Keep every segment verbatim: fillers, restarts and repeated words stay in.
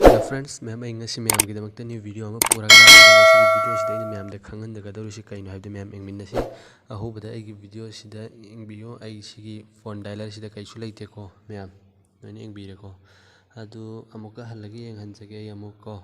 Hello friends, ꯃꯌꯥꯝ, ꯑꯩ ꯉꯁꯤ ꯃꯌꯥꯝꯒꯤꯗꯃꯛꯇ new video ꯑꯃ ꯄꯨꯔꯒ ꯂꯥꯛꯆꯒꯦ꯫ ꯉꯁꯤꯒꯤ video ꯁꯤꯗ ꯑꯩꯅ ꯃꯌꯥꯝꯗ ꯈꯪꯍꯟꯖꯒꯗꯧꯔꯤꯁꯤ ꯀꯩꯅꯣ ꯍꯥꯏꯕꯗ, ꯃꯌꯥꯝ ꯌꯦꯡꯃꯤꯟꯅꯁꯤ꯫ ꯑꯍꯧꯕꯗ ꯑꯩꯒꯤ video ꯁꯤꯗ ꯌꯦꯡꯕꯤꯌꯨ꯫ ꯑꯩ ꯁꯤꯒꯤ phone dialer ꯁꯤꯗ ꯀꯩꯁꯨ ꯂꯩꯇꯦꯀꯣ ꯃꯌꯥꯝ, ꯂꯣꯏꯅ ꯌꯦꯡꯕꯤꯔꯦꯀꯣ꯫ ꯑꯗꯨ ꯑꯃꯨꯛꯀ ꯍꯜꯂꯒ ꯌꯦꯡꯍꯟꯖꯒꯦ ꯑꯩ ꯑꯃꯨꯛ ꯀꯣ꯫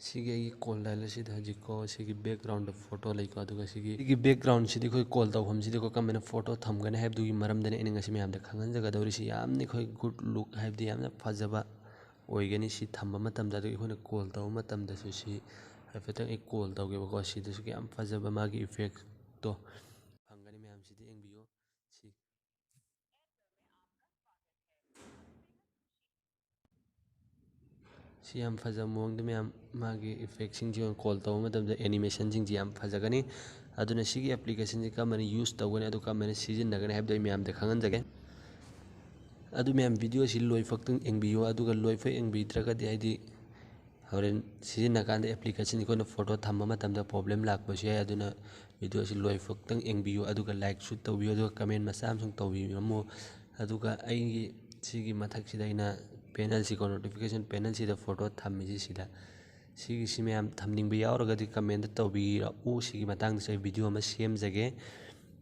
ꯁꯤꯒꯤ ꯑꯩꯒꯤ call dialer ꯁꯤꯗ ꯍꯧꯖꯤꯛꯀꯣ, ꯁꯤꯒꯤ background ꯗ photo ꯂꯩꯀꯣ, ꯑꯗꯨꯒ ꯁꯤꯒꯤ, ꯁꯤꯒꯤ background ꯁꯤꯗꯤ ꯑꯩꯈꯣꯏ call ꯇꯧꯐꯝꯁꯤꯗꯤꯀꯣ ꯀꯔꯝꯕꯅ photo ꯊꯝꯒꯅꯤ ꯍꯥꯏꯕꯗꯨꯒꯤ ꯃꯔꯝꯗꯅꯤ ꯑꯩꯅ ꯉꯁꯤ ꯃꯌꯥꯝꯗ ꯈꯪꯍꯟꯖꯒꯗꯧꯔꯤꯁꯤ꯫ ꯌꯥꯝꯅ ꯑꯩꯈꯣꯏ good look ꯍꯥꯏꯕꯗꯤ ꯌꯥꯝꯅ ꯐꯖꯕ ꯑꯣꯏꯒꯅꯤ ꯁꯤ ꯊꯝꯕ ꯃꯇꯝꯗ꯫ ꯑꯗꯨꯒ ꯑꯩꯈꯣꯏꯅ call ꯇꯧꯕ ꯃꯇꯝꯗꯁꯨ ꯁꯤ ꯍꯥꯏꯐꯦꯠꯇꯪ ꯑꯩ call ꯇꯧꯒꯦꯕꯀꯣ, ꯁꯤꯗꯁꯨ ꯌꯥꯝ ꯐꯖꯕ ꯃꯥꯒꯤ effect ꯇꯣ ꯐꯪꯒꯅꯤ ꯃꯌꯥꯝ, ꯁꯤꯗꯤ ꯌꯦꯡꯕꯤꯌꯨ꯫ ꯁꯤ ꯁꯤ ꯌꯥꯝ ꯐꯖꯕ ꯃꯑꯣꯡꯗ ꯃꯌꯥꯝ, ꯃꯥꯒꯤ effect ꯁꯤꯡꯁꯤ ꯑꯣꯏꯅ call ꯇꯧꯕ ꯃꯇꯝꯗ animation ꯁꯤꯡꯁꯤ ꯌꯥꯝ ꯐꯖꯒꯅꯤ꯫ ꯑꯗꯨꯅ ꯁꯤꯒꯤ application ꯁꯤ ꯀꯔꯝꯕꯅ use ꯇꯧꯒꯅꯤ, ꯑꯗꯨ ꯀꯔꯝꯕꯅ ꯁꯤꯖꯤꯟꯅꯒꯅꯤ ꯍꯥꯏꯕꯗꯣ ꯑꯩ ꯃꯌꯥꯝꯗ ꯈꯪꯍꯟꯖꯒꯦ꯫ ꯑꯗꯨ ꯃꯌꯥꯝ video ꯁꯤ ꯂꯣꯏꯐꯥꯎꯇꯪ ꯌꯦꯡꯕꯤꯌꯨ, ꯑꯗꯨꯒ ꯂꯣꯏꯐꯥꯎ ꯌꯦꯡꯕꯤꯗ꯭ꯔꯒꯗꯤ ꯍꯥꯏꯗꯤ ꯍꯣꯔꯦꯟ ꯁꯤꯖꯤꯟꯅ ꯀꯥꯟꯗ application ꯑꯩꯈꯣꯏꯅ photo ꯊꯝꯕ ꯃꯇꯝꯗ problem ꯂꯥꯛꯄꯁꯨ ꯌꯥꯏ꯫ ꯑꯗꯨꯅ video ꯁꯤ ꯂꯣꯏꯐꯥꯎꯇꯪ ꯌꯦꯡꯕꯤꯌꯨ, ꯑꯗꯨꯒ like ꯁꯨ ꯇꯧꯕꯤꯌꯨ, ꯑꯗꯨꯒ comment ꯃꯆꯥ ꯑꯃꯁꯨ ꯇꯧꯕꯤꯔꯝꯃꯨ꯫ ꯑꯗꯨꯒ ꯑꯩꯒꯤ ꯁꯤꯒꯤ ꯃꯊꯛꯁꯤꯗ ꯑꯩꯅ panel ꯁꯤꯀꯣ, notification panel ꯁꯤꯗ photo ꯊꯝꯃꯤꯁꯤ ꯁꯤꯗ꯫ ꯁꯤꯒꯤꯁꯤ ꯃꯌꯥꯝ ꯊꯝꯅꯤꯡꯕ ꯌꯥꯎꯔꯒꯗꯤ comment ꯇꯧꯕꯤꯔꯛꯎ꯫ ꯁꯤꯒꯤ ꯃꯇꯥꯡꯗꯁꯨ ꯑꯩ video ꯑꯃ ꯁꯦꯝꯖꯒꯦ꯫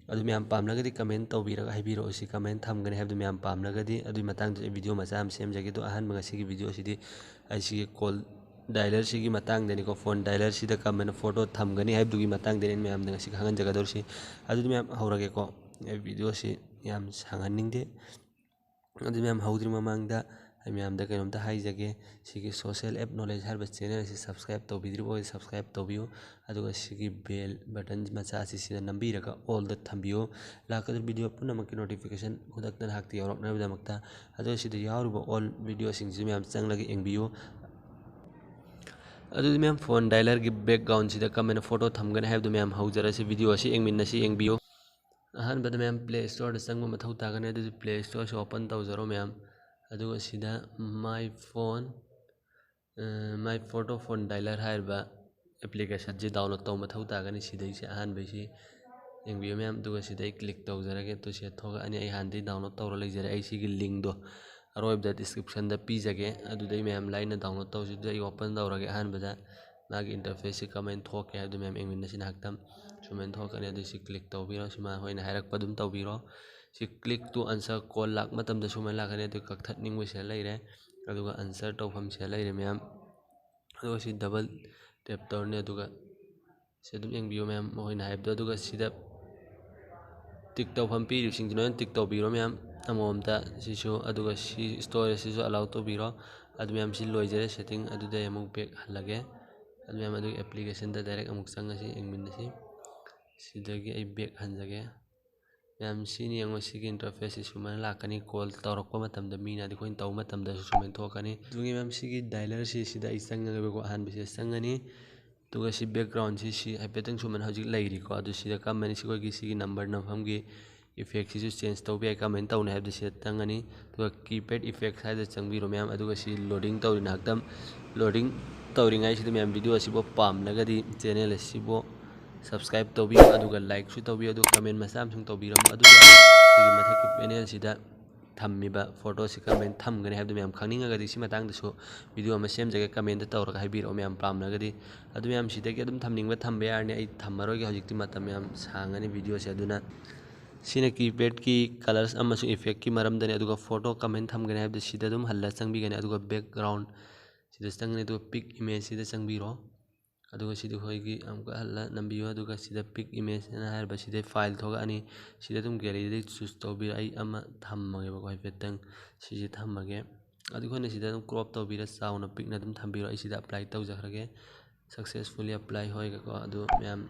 ꯑꯗꯨ ꯃꯌꯥꯝ ꯄꯥꯝꯂꯒꯗꯤ comment ꯇꯧꯕꯤꯔꯒ ꯍꯥꯏꯕꯤꯔꯛꯑꯣ꯫ ꯁꯤ comment ꯊꯝꯒꯅꯤ ꯍꯥꯏꯕꯗꯨ ꯃꯌꯥꯝ ꯄꯥꯝꯂꯒꯗꯤ ꯑꯗꯨꯒꯤ ꯃꯇꯥꯡꯗꯁꯨ ꯑꯩ video ꯃꯆꯥ ꯑꯃ ꯁꯦꯝꯖꯒꯦ꯫ ꯑꯗꯣ ꯑꯍꯥꯟꯕ ꯉꯁꯤꯒꯤ video ꯁꯤꯗꯤ ꯑꯩ ꯁꯤꯒꯤ call dialer ꯁꯤꯒꯤ ꯃꯇꯥꯡꯗꯅꯤꯀꯣ, phone dialer ꯁꯤꯗ ꯀꯔꯝꯕꯅ photo ꯊꯝꯒꯅꯤ ꯍꯥꯏꯕꯗꯨꯒꯤ ꯃꯇꯥꯡꯗꯅꯤ ꯑꯩꯅ ꯃꯌꯥꯝꯗ ꯉꯁꯤ ꯈꯪꯍꯟꯖꯒꯗꯧꯔꯤꯁꯤ꯫ ꯑꯗꯨꯗꯤ ꯃꯌꯥꯝ ꯍꯧꯔꯒꯦꯀꯣ꯫ ꯑꯩ video ꯁꯤ ꯌꯥꯝ ꯁꯥꯡꯍꯟꯅꯤꯡꯗꯦ꯫ ꯑꯗꯨ ꯃꯌꯥꯝ ꯍꯧꯗ꯭ꯔꯤ ꯃꯃꯥꯡꯗ ꯑꯩ ꯃꯌꯥꯝꯗ ꯀꯩꯅꯣꯝꯇ ꯍꯥꯏꯖꯒꯦ꯫ ꯁꯤꯒꯤ Social App Knowledge ꯍꯥꯏꯔꯤꯕ channel ꯑꯁꯤ subscribe ꯇꯧꯕꯤꯗ꯭ꯔꯤꯕ ꯑꯣꯏꯔꯗꯤ subscribe ꯇꯧꯕꯤꯌꯨ, ꯑꯗꯨꯒ ꯁꯤꯒꯤ bell button ꯃꯆꯥ ꯑꯁꯤ ꯁꯤꯗ ꯅꯝꯕꯤꯔꯒ all ꯗ ꯊꯝꯕꯤꯌꯨ꯫ ꯂꯥꯛꯀꯗꯧꯔꯤꯕ video ꯄꯨꯝꯅꯃꯛꯀꯤ notification ꯈꯨꯗꯛꯇ ꯅꯍꯥꯛꯇ ꯌꯧꯔꯛꯅꯕꯒꯤꯗꯃꯛꯇ꯫ ꯑꯗꯨꯒ ꯁꯤꯗ ꯌꯥꯎꯔꯤꯕ all video ꯁꯤꯡꯁꯤ ꯃꯌꯥꯝ ꯆꯪꯂꯒ ꯌꯦꯡꯕꯤꯌꯨ꯫ ꯑꯗꯨꯗꯤ ꯃꯌꯥꯝ, phone dialer ꯒꯤ background ꯁꯤꯗ ꯀꯔꯝꯍꯥꯏꯅ photo ꯊꯝꯒꯅꯤ ꯍꯥꯏꯕꯗꯨ ꯃꯌꯥꯝ ꯍꯧꯖꯔꯁꯤ꯫ Video ꯑꯁꯤ ꯌꯦꯡꯃꯤꯟꯅꯁꯤ, ꯌꯦꯡꯕꯤꯌꯨ꯫ ꯑꯍꯥꯟꯕꯗ ꯃꯌꯥꯝ Play Store ꯗ ꯆꯪꯕ ꯃꯊꯧ ꯇꯥꯒꯅꯤ꯫ ꯑꯗꯨꯗꯤ Play Store ꯁꯤ open ꯇꯧꯖꯔꯣ ꯃꯌꯥꯝ꯫ ꯑꯗꯨꯒ ꯁꯤꯗ My Phone, ꯑ, My Photo Phone Dialer ꯍꯥꯏꯔꯤꯕ application ꯁꯤ download ꯇꯧꯕ ꯃꯊꯧ ꯇꯥꯒꯅꯤ꯫ ꯁꯤꯗꯩꯁꯤ ꯑꯍꯥꯟꯕꯩꯁꯤ ꯌꯦꯡꯕꯤꯌꯨ ꯃꯌꯥꯝ꯫ ꯑꯗꯨꯒ ꯁꯤꯗ ꯑꯩ ꯀ꯭ꯂꯤꯛ ꯇꯧꯖꯔꯒꯦ꯫ ꯑꯗꯨ ꯁꯤꯗ ꯊꯣꯛꯂꯛꯑꯅꯤ꯫ ꯑꯩ ꯍꯥꯟꯅꯗꯒꯤ ꯗꯥꯎꯟꯂꯣꯗ ꯇꯧꯔ ꯂꯩꯖꯔꯦ꯫ ꯑꯩ ꯁꯤꯒꯤ ꯂꯤꯡꯗꯣ ꯑꯔꯣꯏꯕꯗ ꯗꯤꯁꯀ꯭ꯔꯤꯞꯁꯟꯗ ꯄꯤꯖꯒꯦ꯫ ꯑꯗꯨꯗꯩ ꯃꯌꯥꯝ ꯂꯥꯏꯅ ꯗꯥꯎꯟꯂꯣꯗ ꯇꯧꯁꯤ꯫ ꯑꯗꯨꯗ ꯑꯩ ꯑꯣꯄꯟ ꯇꯧꯔꯒꯦ꯫ ꯑꯍꯥꯟꯕꯗ ꯃꯥꯒꯤ ꯏꯟꯇꯔꯐꯦꯁꯁꯤ ꯀꯃꯥꯏꯅ ꯊꯣꯛꯀꯦ ꯍꯥꯏꯕꯗꯨ ꯃꯌꯥꯝ ꯌꯦꯡꯃꯤꯟꯅꯁꯤ ꯉꯥꯏꯍꯥꯛꯇꯪ꯫ ꯁꯨꯃꯥꯏꯅ ꯊꯣꯛꯂꯛꯀꯅꯤ꯫ ꯑꯗꯨ ꯁꯤ ꯀ꯭ꯂꯤꯛ ꯇꯧꯕꯤꯔꯣ꯫ ꯁꯤ ꯃꯈꯣꯏꯅ ꯍꯥꯏꯔꯛꯄ ꯑꯗꯨꯝ ꯇꯧꯕꯤꯔꯣ꯫ ꯁꯤ click to answer call ꯂꯥꯛꯄ ꯃꯇꯝꯗ ꯁꯨꯃꯥꯏꯅ ꯂꯥꯛꯀꯅꯤ꯫ ꯑꯗꯨ ꯀꯛꯊꯠꯅꯤꯡꯕ ꯁꯤꯗ ꯂꯩꯔꯦ꯫ ꯑꯗꯨꯒ ꯑꯟꯁꯔ ꯇꯧꯐꯝ ꯁꯤꯗ ꯂꯩꯔꯦ ꯃꯌꯥꯝ꯫ ꯑꯗꯨꯒ ꯁꯤ ꯗꯕꯜ ꯇꯦꯞ ꯇꯧꯔꯅꯤ꯫ ꯑꯗꯨꯒ ꯁꯤ ꯑꯗꯨꯝ ꯌꯦꯡꯕꯤꯌꯨ ꯃꯌꯥꯝ, ꯃꯈꯣꯏꯅ ꯍꯥꯏꯕꯗꯣ꯫ ꯑꯗꯨꯒ ꯁꯤꯗ ꯇꯤꯛ ꯇꯧꯐꯝ ꯄꯤꯔꯤꯕꯁꯤꯡꯁꯤ ꯂꯣꯏꯅ ꯇꯤꯛ ꯇꯧꯕꯤꯔꯣ ꯃꯌꯥꯝ, ꯑꯃꯃꯝꯇ꯫ ꯁꯤꯁꯨ, ꯑꯗꯨꯒ ꯁꯤ ꯁ꯭ꯇꯣꯔꯦꯖꯁꯤꯁꯨ ꯑꯂꯥꯎ ꯇꯧꯕꯤꯔꯣ꯫ ꯑꯗꯨ ꯃꯌꯥꯝ ꯁꯤ ꯂꯣꯏꯖꯔꯦ ꯁꯦꯠꯇꯤꯡ꯫ ꯑꯗꯨꯗ ꯑꯩ ꯑꯃꯨꯛ ꯕꯦꯛ ꯍꯜꯂꯒꯦ꯫ ꯑꯗꯨ ꯃꯌꯥꯝ ꯑꯗꯨꯒꯤ ꯑꯦꯄ꯭ꯂꯤꯀꯦꯁꯟꯗ ꯗꯥꯏꯔꯦꯛ ꯑꯃꯨꯛ ꯆꯪꯉꯁꯤ, ꯌꯦꯡꯃꯤꯟꯅꯁꯤ꯫ ꯁꯤꯗꯒꯤ ꯑꯩ ꯕꯦꯛ ꯍꯟꯖꯒꯦ꯫ ꯃꯌꯥꯝ ꯁꯤꯅꯤ ꯌꯦꯡꯉꯣ, ꯁꯤꯒꯤ ꯏꯟꯇꯔꯐꯦꯁꯁꯤ ꯁꯨꯃꯥꯏꯅ ꯂꯥꯛꯀꯅꯤ꯫ ꯀꯣꯜ ꯇꯧꯔꯛꯄ ꯃꯇꯝꯗ ꯃꯤꯅ, ꯑꯗꯤ ꯑꯩꯈꯣꯏꯅ ꯇꯧꯕ ꯃꯇꯝꯗꯁꯨ ꯁꯨꯃꯥꯏꯅ ꯊꯣꯛꯀꯅꯤ꯫ ꯑꯗꯨꯒꯤ ꯃꯌꯥꯝ ꯁꯤꯒꯤ ꯗꯥꯏꯂꯔꯁꯤ ꯁꯤꯗ ꯑꯩ ꯆꯪꯉꯒꯦꯕꯀꯣ꯫ ꯑꯍꯥꯟꯕꯁꯤꯗ ꯆꯪꯉꯅꯤ꯫ ꯑꯗꯨꯒ ꯁꯤ ꯕꯦꯛꯒ꯭ꯔꯥꯎꯟꯁꯤ ꯁꯤ ꯍꯥꯏꯐꯦꯠꯇꯪ ꯁꯨꯃꯥꯏꯅ ꯍꯧꯖꯤꯛ ꯂꯩꯔꯤꯀꯣ꯫ ꯑꯗꯨ ꯁꯤꯗ ꯀꯝꯃꯅꯤ꯫ ꯁꯤ ꯑꯩꯈꯣꯏꯒꯤ ꯁꯤꯒꯤ ꯅꯝꯕꯔ ꯅꯝꯐꯝꯒꯤ ꯏꯐꯦꯛꯁꯤꯁꯨ ꯆꯦꯟꯖ ꯇꯧꯕ ꯌꯥꯏ꯫ ꯀꯃꯥꯏꯅ ꯇꯧꯅꯤ ꯍꯥꯏꯕꯗꯨ ꯁꯤꯗ ꯆꯪꯉꯅꯤ꯫ ꯑꯗꯨꯒ ꯀꯤꯄꯦꯗ ꯏꯐꯦꯛ ꯍꯥꯏꯗ ꯆꯪꯕꯤꯔꯣ ꯃꯌꯥꯝ꯫ ꯑꯗꯨꯒ ꯁꯤ ꯂꯣꯗꯤꯡ ꯇꯧꯔꯤ ꯉꯥꯏꯍꯥꯛꯇꯪ꯫ ꯂꯣꯗꯤꯡ ꯇꯧꯔꯤꯉꯩꯁꯤꯗ ꯃꯌꯥꯝ ꯚꯤꯗꯤꯑꯣ ꯑꯁꯤꯕꯨ ꯄꯥꯝꯂꯒꯗꯤ ꯆꯦꯅꯦꯜ ꯑꯁꯤꯕꯨ ꯁꯕꯁꯀ꯭ꯔꯥꯏꯕ ꯇꯧꯕꯤꯌꯨ, ꯑꯗꯨꯒ ꯂꯥꯏꯛꯁꯨ ꯇꯧꯕꯤꯌꯨ, ꯑꯗꯨꯒ ꯀꯃꯦꯟ ꯃꯆꯥ ꯑꯃꯁꯨ ꯇꯧꯕꯤꯔꯝꯃꯨ꯫ ꯑꯗꯨꯒ ꯁꯤꯒꯤ ꯃꯊꯛꯀꯤ ꯄꯦꯅꯦꯜꯁꯤꯗ ꯊꯝꯃꯤꯕ ꯐꯣꯇꯣꯁꯤ ꯀꯔꯝꯍꯥꯏꯅ ꯊꯝꯒꯅꯤ ꯍꯥꯏꯕꯗꯨ ꯃꯌꯥꯝ ꯈꯪꯅꯤꯡꯉꯒꯗꯤ ꯁꯤ ꯃꯇꯥꯡꯗꯁꯨ ꯚꯤꯗꯤꯑꯣ ꯑꯃ ꯁꯦꯝꯖꯒꯦ, ꯀꯃꯦꯟꯗ ꯇꯧꯔꯒ ꯍꯥꯏꯕꯤꯔꯛꯑꯣ ꯃꯌꯥꯝ ꯄꯥꯝꯂꯒꯗꯤ꯫ ꯑꯗꯨ ꯃꯌꯥꯝ ꯁꯤꯗꯒꯤ ꯑꯗꯨꯝ ꯊꯝꯅꯤꯡꯕ ꯊꯝꯕ ꯌꯥꯔꯅꯤ꯫ ꯑꯩ ꯊꯝꯃꯔꯣꯏꯒꯦ ꯍꯧꯖꯤꯛꯇꯤ, ꯃꯇꯝ ꯌꯥꯝ ꯁꯥꯡꯉꯅꯤ ꯚꯤꯗꯤꯑꯣꯁꯦ꯫ ꯑꯗꯨꯅ ꯁꯤꯅ ꯀꯤꯄꯦꯗꯀꯤ ꯀꯂꯔꯁ ꯑꯃꯁꯨꯡ ꯏꯐꯦꯛꯀꯤ ꯃꯔꯝꯗꯅꯤ꯫ ꯑꯗꯨꯒ ꯐꯣꯇꯣ ꯀꯃꯥꯏꯅ ꯊꯝꯒꯅꯤ ꯍꯥꯏꯕꯗꯨ ꯁꯤꯗ ꯑꯗꯨꯝ ꯍꯜꯂ ꯆꯪꯕꯤꯒꯅꯤ꯫ ꯑꯗꯨꯒ ꯕꯦꯛꯒ꯭ꯔꯥꯎꯟ ꯁꯤꯗ ꯆꯪꯒꯅꯤ꯫ ꯑꯗꯨꯒ ꯄꯤꯛ ꯏꯃꯦꯖꯁꯤꯗ ꯆꯪꯕꯤꯔꯣ꯫ ꯑꯗꯨꯒ ꯁꯤꯗꯤ ꯑꯩꯈꯣꯏꯒꯤ ꯑꯃꯨꯛꯀ ꯍꯜꯂ ꯅꯝꯕꯤꯌꯨ꯫ ꯑꯗꯨꯒ ꯁꯤꯗ ꯄꯤꯛ ꯏꯃꯦꯖ ꯍꯥꯏꯅ ꯍꯥꯏꯔꯤꯕ ꯁꯤꯗꯩ ꯐꯥꯏꯜ ꯊꯣꯛꯂꯛꯑꯅꯤ꯫ ꯁꯤꯗ ꯑꯗꯨꯝ ꯒꯦꯂꯔꯤꯗꯒꯤ ꯆꯨꯁ ꯇꯧꯕꯤꯔꯣ꯫ ꯑꯩ ꯑꯃ ꯊꯝꯃꯒꯦꯕꯀꯣ ꯍꯥꯏꯐꯦꯠꯇꯪ꯫ ꯁꯤꯁꯦ ꯊꯝꯃꯒꯦ꯫ ꯑꯗꯨ ꯑꯩꯈꯣꯏꯅ ꯁꯤꯗ ꯑꯗꯨꯝ ꯀ꯭ꯔꯣꯞ ꯇꯧꯕꯤꯔ ꯆꯥꯎꯅ ꯄꯤꯛꯅ ꯑꯗꯨꯝ ꯊꯝꯕꯤꯔꯣ꯫ ꯑꯩ ꯁꯤꯗ ꯑꯦꯄ꯭ꯂꯥꯏ ꯇꯧꯖꯈ꯭ꯔꯒꯦ꯫ ꯁꯛꯁꯦꯁꯐꯨꯜꯂꯤ ꯑꯦꯄ꯭ꯂꯥꯏ ꯍꯣꯏꯒꯀꯣ꯫ ꯑꯗꯨ ꯃꯌꯥꯝ,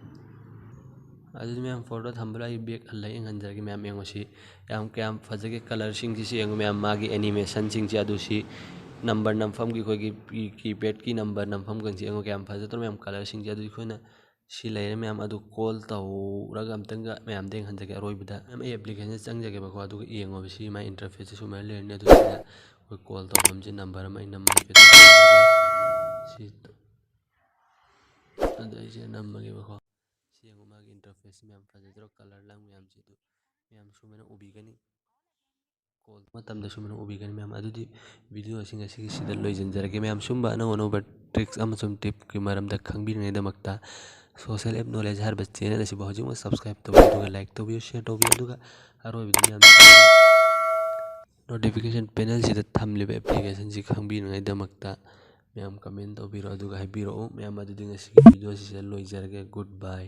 ꯑꯗꯨꯗꯤ ꯃꯌꯥꯝ ꯐꯣꯇꯣ ꯊꯝꯕ ꯂꯣꯏ꯫ ꯑꯩ ꯕꯦꯛ ꯍꯜꯂ ꯌꯦꯡꯍꯟꯖꯔꯒꯦ꯫ ꯃꯌꯥꯝ ꯌꯦꯡꯉꯣ ꯁꯤ ꯌꯥꯝ ꯀꯌꯥꯝ ꯐꯖꯒꯦ꯫ ꯀꯂꯔꯁꯤꯡꯁꯤꯁꯨ ꯌꯦꯡꯉꯨ ꯃꯌꯥꯝ, ꯃꯥꯒꯤ ꯑꯦꯅꯤꯃꯦꯁꯟꯁꯤꯡꯁꯦ꯫ ꯑꯗꯨ ꯁꯤ ꯅꯝꯕꯔ ꯅꯝꯐꯝꯒꯤ ꯑꯩꯈꯣꯏꯒꯤ ꯀꯤ-, ꯀꯤꯄꯦꯗꯀꯤ ꯅꯝꯕꯔ ꯅꯝꯐꯝꯒꯁꯦ ꯌꯦꯡꯉꯨ ꯀꯌꯥꯝ ꯐꯖꯗ꯭ꯔꯣ ꯃꯌꯥꯝ ꯀꯂꯔꯁꯤꯡꯁꯦ꯫ ꯑꯗꯨ ꯑꯩꯈꯣꯏꯅ ꯁꯤ ꯂꯩꯔꯦ ꯃꯌꯥꯝ꯫ ꯑꯗꯨ ꯀꯣꯜ ꯇꯧꯔꯒ ꯑꯝꯇꯪꯒ ꯃꯌꯥꯝꯗ ꯌꯦꯡꯍꯟꯖꯒꯦ ꯑꯔꯣꯏꯕꯗ꯫ ꯃꯌꯥꯝ ꯑꯩ ꯑꯦꯄ꯭ꯂꯤꯀꯦꯁꯟꯁꯦ ꯆꯪꯖꯒꯦꯕꯀꯣ꯫ ꯑꯗꯨꯒ ꯌꯦꯡꯉꯣꯕ ꯁꯤ ꯃꯥꯏ ꯏꯟꯇꯔꯐꯦꯁꯁꯦ ꯁꯨꯃꯥꯏꯅ ꯂꯩꯔꯅꯤ꯫ ꯑꯗꯨ ꯁꯤꯗ ꯑꯩꯈꯣꯏ ꯀꯣꯜ ꯇꯧꯐꯝꯁꯦ ꯅꯝꯕꯔ ꯑꯃ ꯑꯩ ꯅꯝꯃꯒ ꯁꯤ ꯑꯗ ꯑꯩꯁꯦ ꯅꯝꯃꯒꯦꯕꯀꯣ꯫ ꯁꯤ ꯌꯦꯡꯉꯨ ꯃꯥꯒꯤ ꯏꯟꯇꯔ- ꯏꯟꯇꯔꯐꯦꯁꯁꯤ ꯃꯌꯥꯝ ꯐꯖꯗ꯭ꯔꯣ? ꯀꯂꯔ ꯂꯥꯡ ꯃꯌꯥꯝꯁꯤ ꯑꯗꯨ ꯃꯌꯥꯝ ꯁꯨꯃꯥꯏꯅ ꯎꯕꯤꯒꯅꯤ꯫ ꯀꯣꯜ ꯃꯇꯝꯗ ꯁꯨꯃꯥꯏꯅ ꯎꯕꯤꯒꯅꯤ ꯃꯌꯥꯝ꯫ ꯑꯗꯨꯗꯤ ꯚꯤꯗꯤꯑꯣ ꯑꯁꯤ ꯉꯁꯤꯒꯤ ꯁꯤꯗ ꯂꯣꯏꯁꯤꯟꯖꯔꯒꯦ ꯃꯌꯥꯝ꯫ ꯁꯨꯝꯕ ꯑꯅꯧ ꯑꯅꯧꯕ ꯇ꯭ꯔꯤꯛꯁ ꯑꯃꯁꯨꯡ ꯇꯤꯞꯀꯤ ꯃꯔꯝꯗ ꯈꯪꯕꯤꯅꯉꯥꯏꯗꯃꯛꯇ ꯁꯣꯁꯦꯜ ꯑꯦꯞ ꯅꯣꯂꯦꯖ ꯍꯥꯏꯔꯤꯕ ꯆꯦꯅꯦꯜ ꯑꯁꯤꯕꯨ ꯍꯧꯖꯤꯛꯃꯛ ꯁꯕꯁꯀ꯭ꯔꯥꯏꯕ ꯇꯧꯕꯤꯌꯨ, ꯑꯗꯨꯒ ꯂꯥꯏꯛ ꯇꯧꯕꯤꯌꯨ, ꯁꯤꯌꯔ ꯇꯧꯕꯤꯌꯨ, ꯑꯗꯨꯒ ꯑꯔꯣꯏꯕꯗ ꯃꯌꯥꯝ ꯅꯣꯇꯤꯐꯤꯀꯦꯁꯟ ꯄꯦꯅꯦꯜꯁꯤꯗ ꯊꯝꯂꯤꯕ ꯑꯦꯄ꯭ꯂꯤꯀꯦꯁꯟꯁꯤ ꯈꯪꯕꯤꯅꯉꯥꯏꯗꯃꯛꯇ ꯃꯌꯥꯝ ꯀꯃꯦꯟ ꯇꯧꯕꯤꯔꯣ, ꯑꯗꯨꯒ ꯍꯥꯏꯕꯤꯔꯛꯑꯣ ꯃꯌꯥꯝ꯫ ꯑꯗꯨꯗꯤ ꯉꯁꯤꯒꯤ ꯚꯤꯗꯤꯑꯣ ꯑꯁꯤꯗ ꯂꯣꯏꯖꯔꯒꯦ꯫ ꯒꯨꯗ ꯕꯥꯏ꯫